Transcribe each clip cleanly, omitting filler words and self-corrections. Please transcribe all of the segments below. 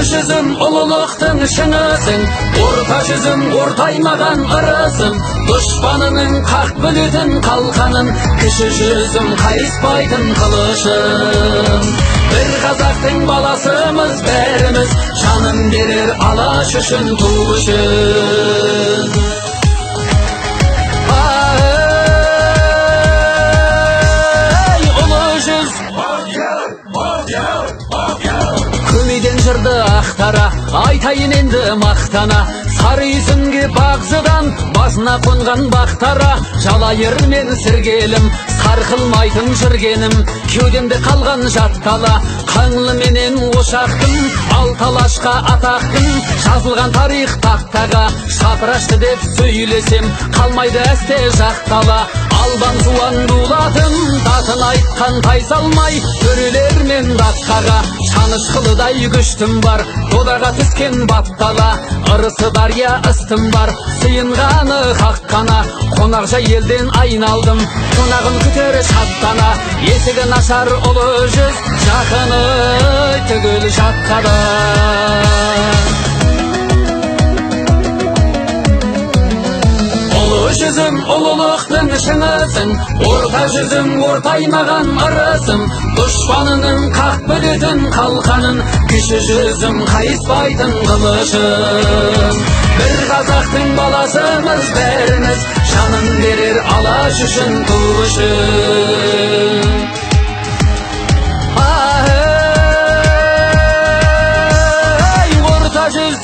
Жүзім ұлылықтың шыңысың, орта жүзім ортаймаған ырысым, дұшпанының қақ бөлетін қалқанын, кіші жүзім қайыспайтын қылышым. Бір қазақтың баласымыз бәріміз, жанын берер алаш үшін, ту үшін. Ай, ұлы жүз! Көмейден жырды ақтара, айтайын енді мақтана. Сары үйсінге бағзыдан, басына қонған бақтара. Жалайыр мен сіргелім, сарқылмайтын жүргенім, кеудемде қалған жаттала. Қаңлы менен ошақтым, алты алашқа атақтым, жазылған тарих тақтаға. Шапырашты деп сөйлесем, қалмайды әсте жақтала. Албан суан дулатым, датын айтқан тайсалмай, төрелер мен датқаға. Шанышқылыдай күштім бар, додаға түскен баптала. Ырысы дария ыстым бар, сыйынғаны хақ қана. Қонақжай елден айналдым, қонағын күтер шаттана. Есігін ашар ұлы жүз, жақыны түгел жатқа да. Ұлы жүзім ұлылықтың шыңысың, орта жүзім ортаймаған ырысым, дұшпанының қақ бөлетін қалқанын, кіші жүзім қайыспайтын қылышым. Бір қазақтың баласымыз бәріміз, жанын берер алаш үшін, ту үшін. Ай, орта жүз!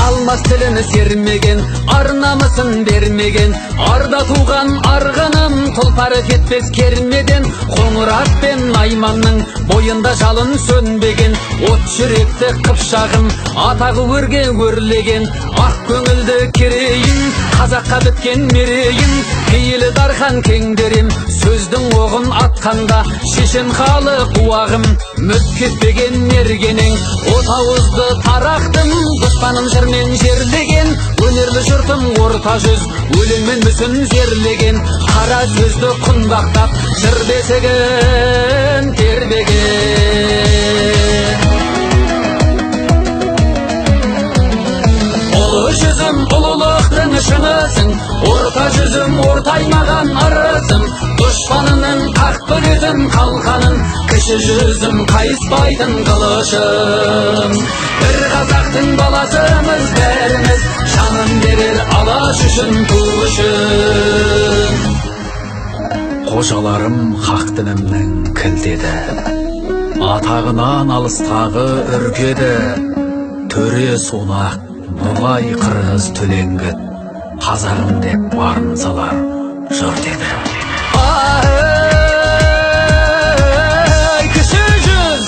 Алмас тілін сермеген, ар намысын бермеген, арда туған арғыным, тұлпары кетпес кермеден. Қоңырат пен найманның бойында жалын сөнбеген, от жүректі қыпшағым, атағы өрге өрлеген. Ақ көңілді керейім, қазаққа біткен мерейім, пейілі дархан кең дерем, сөздің оғын атқанда шешен халық уағым. Мүлт кетпеген мергенең, от ауызды тарақтым, дұшпанын жырмен жерлеген. Өнерлі жұртым орта жүз, өлеңмен мүсін зерлеген, қара сөзді құндақтап, жыр бесігін тербеген. Ұлы жүзім ұлылықтың шыңысың, орта жүзім ортаймаған ырысым, дұшпанының қақ бөлетін қалқанын, кіші жүзім қайыспайтын қылышым. Бір қазақтың баласымыз бәріміз, жанын берер алаш үшін, ту үшін. Қожаларым хақ дінімнің кілті, атағынан алыстағы үркеді. Төре Сунақ, Ноғай, Қырғыз, Төлеңгіт, қазағым деп барын салар жыр деді. Ай, кіші жүз!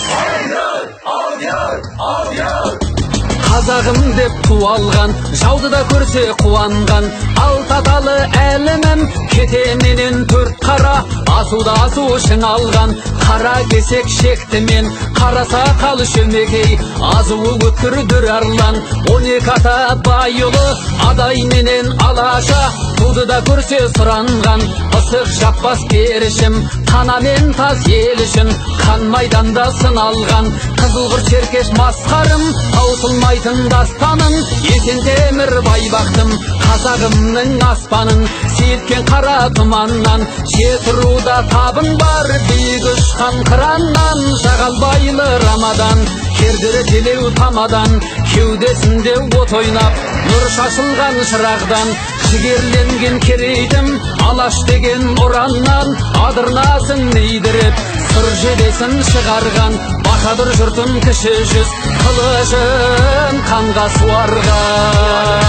Қазағым деп ту алған, жауды да көрсе қуанған, алты аталы әлімім, кетеменен төрт қара, асуда асу шыңалған, қара кесек шектімен, қара сақал шөмекей, азуы өткір дүр арлан, 12 ата байұлы, адай менен алаша, туды да көрсе сұранған, ысық жаппас перішім, танамен тас ел үшін, қан майданда сыналған, қызылқұрт черкеш масқарым, таусылмайтын дастаным, Есен Темір байбақтым, қазағымның аспанын сейілткен қара тұманнан, жеті руда табын бар, биік ұшқан қыраннан, Жағалбайлы Рамадан, кердері телеу тамадан, кеудесінде от ойнап, нұр шашылған шырағдан, жігерленген керейтім, алаш деген ұраннан, адырнасын идіріп, сыр жебесін шығарған, баһадүр жұртым кіші жүз, қылышын қанға суарған.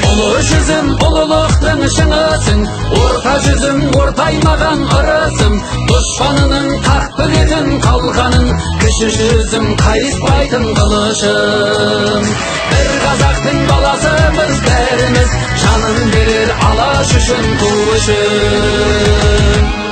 Ұлы жүзім ұлылықтың шыңысың, орта жүзім ортаймаған ырысым, дұшпанының қақ бөлетін қалқанын, кіші жүзім қайыспайтын қылышым. Бір қазақтың баласымыз бәріміз, жанын берер алаш үшін, ту үшін.